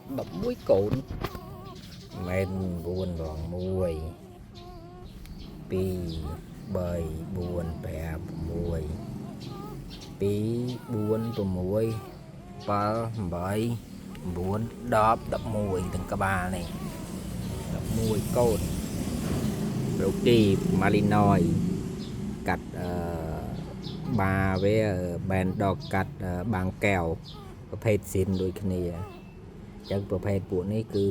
11កូនមិន9ដង1 2 3 4 5 6 2 4 6 7 8 9 10 11ទាំងក្បាលនេះ11កូនរូបទីម៉ាលីណយកាត់អឺបាវាបែនដកកាត់បាងកែវប្រភេទស៊ីនដូចគ្នាអញ្ចឹងប្រភេទពួកនេះគឺ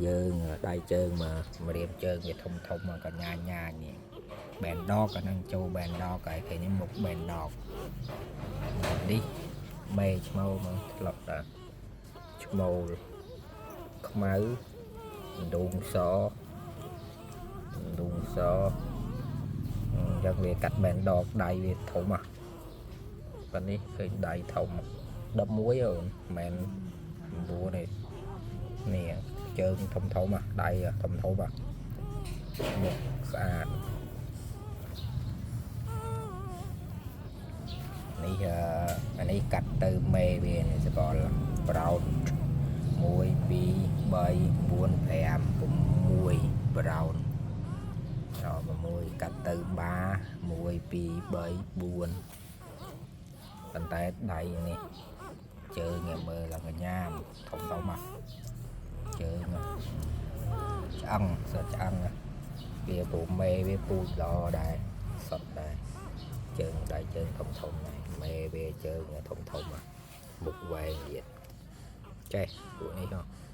យើងដៃជើងមកម្រាមជើងវាធំធំមកកញ្ញាញ៉ាញនេះបែនដកអានឹងចូលបែនដកហើយគេនេះមុខបែនដកនេះមេឈ្មោលមកធ្លាប់តាឈ្មោលខ្មៅដួងសដួងសអញ្ចឹងវាកាត់បែនដកដៃវាធំហ่ะប៉ានេះឃើញដៃធំ11អូនមិនមែន9ទេនេះជើងធំធំហ่ะដៃធំធំហ่ะមុខស្អាតនេះអានេះកាត់ទៅមេវានេះសកល brown 1 2 3 4 5 6 brown ដល់6កាត់ទៅបា1 2 3 4ប៉ុន្តែដៃនេះជើងគេមើលឡើងកញ្ញាមធំធំមកជើងឆ្អឹងសត្វឆ្អឹងវាពូមេវាពូជល្អដែរសត្វដែរជើងដៃជើងធំធំដែរមេវាជើងធំធំមុខវែងទៀតចេះពួកនេះហ៎។